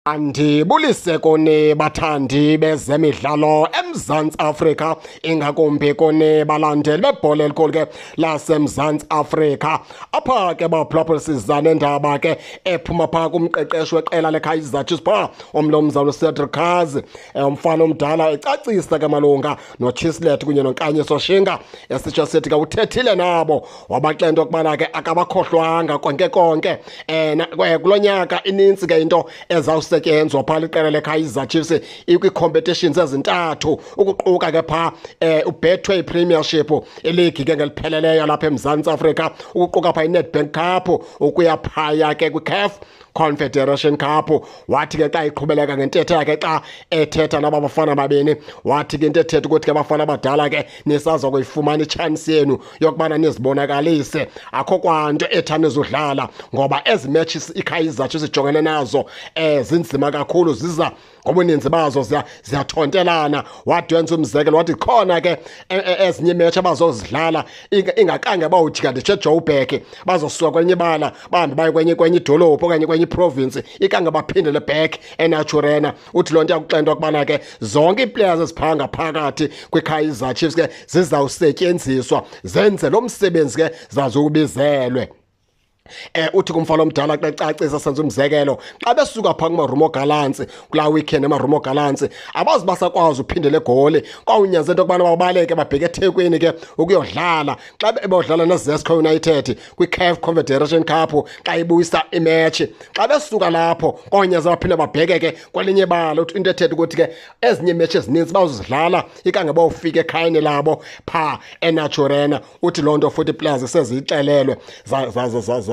Andibulise kuni bathandi bezemidlalo eMzantsi Afrika, ingakumbi kuni balandeli bebhola elikhulu ke laseMzantsi Afrika. Apha ke baphulaphula siza nendaba ke ephuma phaa kumqeqeshi weqela leKaizer Chiefs phaa umnumzana uCedric Kaze, umfana omdala ecacisa ke malunga noChislett kunye noNkanyiso Shinga, esitsho sithi ke uthethile nabo wabaxela into yokubana ke akabakhohlwanga konke konke. Kulo nyaka inintsi ke into ezawusetyenzwa phaa liqela leKaizer Chiefs ikwi-competitions ezintathu, ukuquka ke phaa uBetway Premiership, iligi ke ngelipheleleyo lapha eMzantsi Afrika, ukuquka phaa iNedbank Cup, ukuya phaya ke kwiCAF Confederation Cup. Wathi ke xa iqhubeleka ngentetho yakhe xa ethetha naba bafana babini, wathi ke into ethetha ukuthi ke bafana abadala ke nisaza kuyifumana i-chance yenu yokubana nizibonakalise, akho kwanto ethi anizudlala ngoba ezi matches iKaizer Chiefs ijongene nazo zinzima kakhulu, ziza ngobuninzi bazo ziyathontelana. Wathi wenza umzekelo, wathi khona ke ezinye iimetshi abazozidlala ingakange bawujika nditsho eJoburg, bazosuka kwenye ibala bahambe baye kwenye idolophu okanye kwenye iprovince, ikange baphindele back eNaturena. Uthi loo nto iyakuxela into yokubana ke zonke ii-players eziphaa ngaphakathi kwiKaizer Chiefs ke zizawusetyenziswa zenze lo msebenzi ke zaziwubizelwe. Uthi kumfana omdala xa ecacisa senza umzekelo, xa besuka phaa kuMarumo Gallants kulaa weekend eMarumo Gallants, abazi basakwazi uphindela eGoli, kwawunyanzeleka into yokubana babaleke babheke eThekwini ke ukuyodlala xa bebodlala neZesco United kwiCAF Confederation Cup xa ibuyisa imetshi. Xa besuka lapho kwawunyanzeleka baphinde babheke ke kwelinye ibala. Uthi into ethetha ukuthi ke ezinye iimetshi ezininzi bazozidlala ikange bawufika ekhayeni labo phaa eNaturena. Uthi loo nto futhi ii-players seziyixelelwe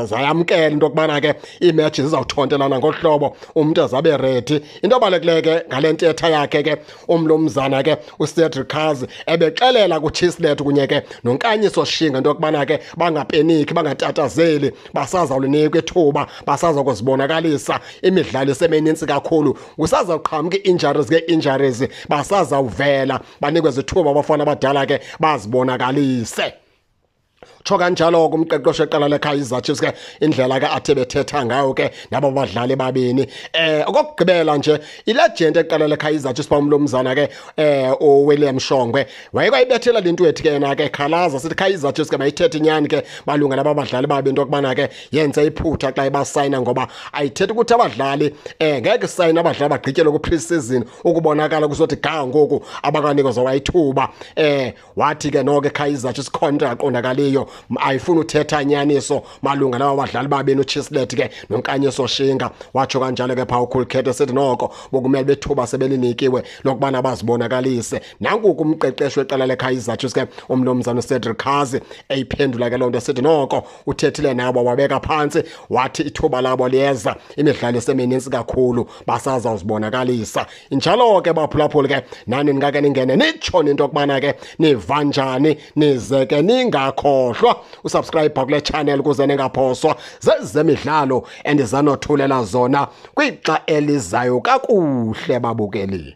zayamkela into yokubana ke iimetshi zizawuthontelana ngolu hlobo, umntu azabe ready. Into ebalulekileyo ke ngale ntetha yakhe ke umlumzana ke uCedric Kaze, ebexelela kuChislett kunye ke noNkanyiso Shinga into yokubana ke bangapeniki, bangatatazeli, basazawulinikwa ithuba, basaza kuzibonakalisa. Imidlalo iseminintsi kakhulu, kusazawuqhamuka ii-injuries ngee-injuries, basazawuvela banikwe zithuba abafana abadala ke bazibonakalise. Tsho kanjalo ke umqeqeshi weqela leKaizer Chiefs ke indlela ke athe bethetha ngayo ke nabo badlali babini. Okokugqibela nje, ilegend eqela leKaizer Chiefs umlumzana ke uWilliam Shongwe wayekwayibethela le nto ethi ke yena ke khalaza sithi Kaizer Chiefs ke mayithethe inyani ke malunga naba badlali babi, into yokubana ke yenze iphutha xa ibasayina, ngoba ayithethi ukuthi abadlali ngeke sayina abadlali bagqityelwe ku-pre-season ukubonakala kuzothi ga ngoku abakanikezwa kwayithuba. Wathi ke noko eKaizer Chiefs khona into engaqondakaliyo, ayifuni uthetha nyaniso malunga naba badlali babini uChislett ke noNkanyiso Shinga. Watsho kanjalo ke phaa uKhulukhethe sithi noko bokumele bethuba sebelinikiwe lokubana bazibonakalise. Nanku umqeqeshi weqela leKaizer Chiefs ke umnumzana uCedric Kaze eyiphendula ke loo nto, sithi noko uthethile nabo wabeka phantsi, wathi ithuba labo liyeza, imidlalo iseminintsi kakhulu, basazawuzibonakalisa. Injalo ke baphulaphuli ke, nani ningake ningene nitsho into yokubana ke niva njani, nize ke ningakhohlwa usubscribe kule channel ukuze ningaphoswa zezemidlalo endizanothulela zona kwixa elizayo. Kakuhle babukeli.